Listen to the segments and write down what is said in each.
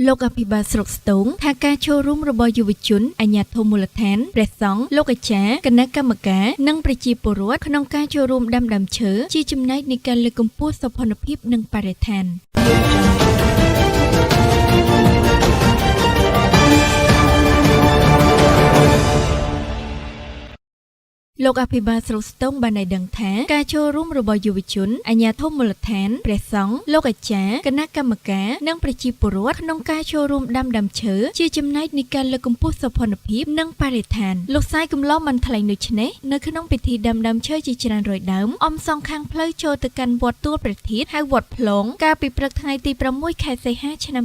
លោកអភិបាលស្រុកស្ទោងថាការចូលរួមរបស់យុវជនអាជ្ញាធរមូលដ្ឋានព្រះសង្ឃលោកអាចារ្យគណៈកម្មការនិងប្រជាពលរដ្ឋក្នុងការចូលរួមដាំដើមឈើជាចំណែកនៃការលើកកម្ពស់សោភ័ណភាពនិងបរិស្ថាន លោកអភិបាលស្រុកស្ទោងបានឲ្យដឹងថាការចូលរួមរបស់យុវជនអាជ្ញាធរមូលដ្ឋានព្រះសង្ឃលោកអាចារ្យគណៈកម្មការនិងប្រជាពលរដ្ឋក្នុងការចូលរួមដាំដើមឈើជាចំណែកនៃការលើកកម្ពស់សោភ័ណភាពនិងបរិស្ថានលោកសាយកំឡោបានថ្លែងដូចនេះនៅក្នុងពិធីដាំដើមឈើជាច្រើនរយដើមអំសងខាងផ្លូវចូលទៅកាន់វត្តទួលព្រះធាតុហៅវត្តផ្លងកាលពីព្រឹកថ្ងៃទី6ខែសីហាឆ្នាំ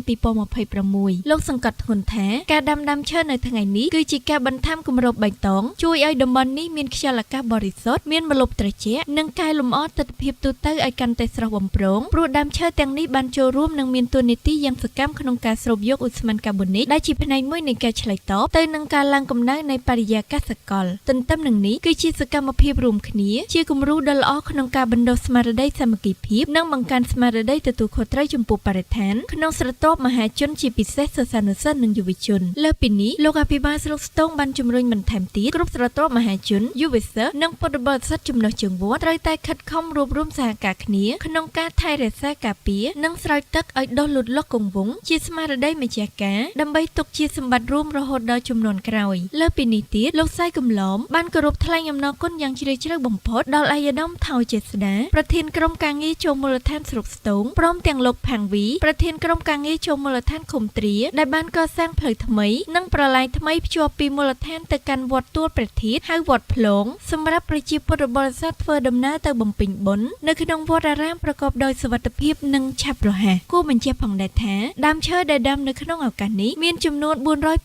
2026លោកសង្កត់ធ្ងន់ថាការដាំដើមឈើនៅថ្ងៃនេះគឺជាការបន្ថែមគម្របបៃតងជួយឲ្យតំបន់នេះមានខ្យល់អាកាសបរិសុទ្ធមានម្លប់ត្រជាក់និងកែលម្អទិដ្ឋភាពទូទៅឲ្យកាន់តែស្រស់បំព្រងព្រោះដើមឈើទាំងនេះបានចូលរួមនិងមានតួនាទីយ៉ាងសកម្មក្នុងការស្រូបយកឧស្ម័នកាបូនិកដែលជាផ្នែកមួយនៃការឆ្លើយតបទៅនឹងការឡើងកម្ដៅនៃបរិយាកាសសកលទន្ទឹមនឹងនេះគឺជាសកម្មភាពរួមគ្នាជាគំរូដ៏ល្អក្នុងការបណ្ដុះស្មារតីសាមគ្គីភាពនិងបង្កើនស្មារតីទទួលខុសត្រូវចំពោះបរិស្ថានក្នុងស្រទាប់មហាជនជាពិសេសសិស្សានុសិស្សនិងយុវជនលើសពីនេះលោកអភិបាលស្រុកស្ទោងបានជំរុញបន្ថែមទៀតគ្រប់ស្រទាប់មហាជនយុវសិស្សនិងពុទ្ធបរិស័ទចំណុះជើងវត្តត្រូវតែខិតខំរួបរวมសហការគ្នាក្នុងការថែរក្សាការពារនិងស្រោចទឹកឲ្យដុះលូតលាស់គង់វង្សជាស្មារតីម្ចាស់ការដើម្បីទុកជាសម្បត្តិរួមរហូតដល់ជំនាន់ក្រោយលើពីនេះទៀតលោកសាយកំឡោមបានគោរពថ្លែងអំណរគុណយ៉ាងជ្រាលជ្រៅបំផុតដល់ឯកឧត្តមថោចេស្តាប្រធានក្រុមការងារចូលមូលដ្ឋានស្រុកស្ទោងព្រមទាំងលោកផាំងវីប្រធានក្រុមការងារចូលមូលដ្ឋានឃុំទ្រាដែលបានកសាងផ្លូវថ្មីនិងប្រឡាយថ្មីភ្ជាប់ពីមូលដ្ឋានទៅកាន់វត្តទួលព្រះធាតុហៅវត្តផ្លងសម្រាប់ប្រជាពុទ្ធបរិស័ទធ្វើដំណើរទៅបំពេញបុណ្យនៅក្នុងវត្តអារាមប្រកបដោយសុវត្ថិភាពនិងឆាប់រហ័សគួរបញ្ជាក់ផងដែរថាដើមឈើដែលដាំនៅក្នុងឱកាសនេះមានចំនួន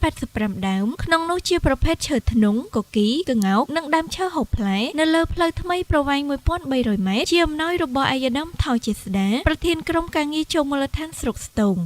485ដើមក្នុងនោះជាប្រភេទឈើធ្នង់គគីក្ងោកនិងដើមឈើហូបផ្លែនៅលើផ្លូវថ្មីប្រវែង1300ម៉ែត្រជាអំណោយរបស់ឯកឧត្តមថោចេស្តាប្រធានក្រុមការងារចូលមូលដ្ឋានស្រុកស្ទោង។